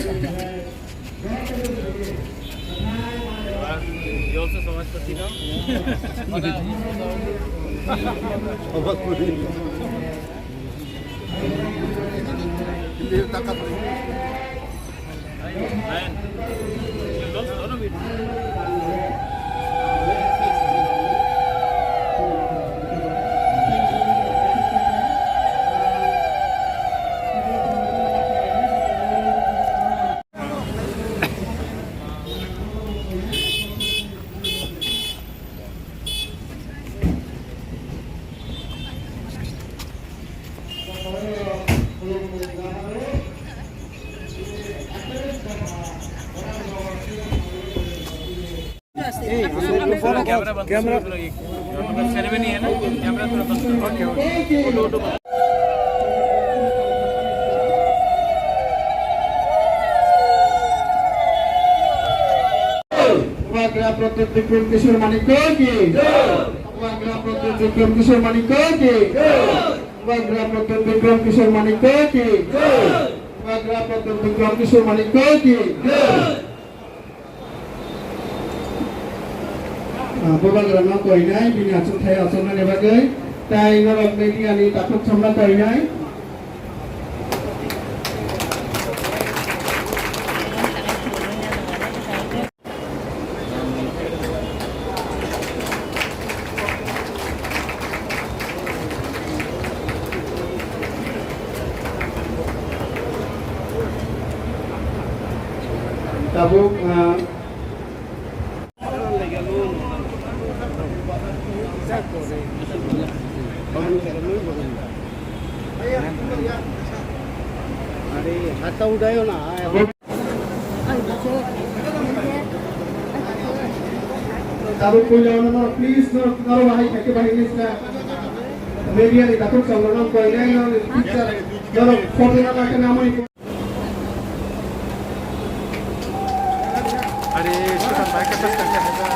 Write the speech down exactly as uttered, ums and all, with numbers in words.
You also Samajpati now? Camera, camera. Ceremony है ना, कैमरा थोड़ा बंद करो। Okay, okay. Bubagra Pradyot Bikram Kishore Manikya ki. Bubagra Pradyot Bikram Kishore Manikya ki. Bubagra Pradyot Bikram Kishore Manikya ki. Bubagra Pradyot Bikram Kishore Manikya ki. Ah, Bubagra no koinai, bini achukthai achuknani bagwi, tai norok media ni takhuk samna koinai. Tabuk, ah, Are, hata udayo na. Tabuk puila no, please, no, no, bahai, bahai, bahai, please, na. Media ni takhuk samna no, koinai no, picture, no, photo na, na, na, mui. अरे, इसके साथ बाइक का टच करके हटा।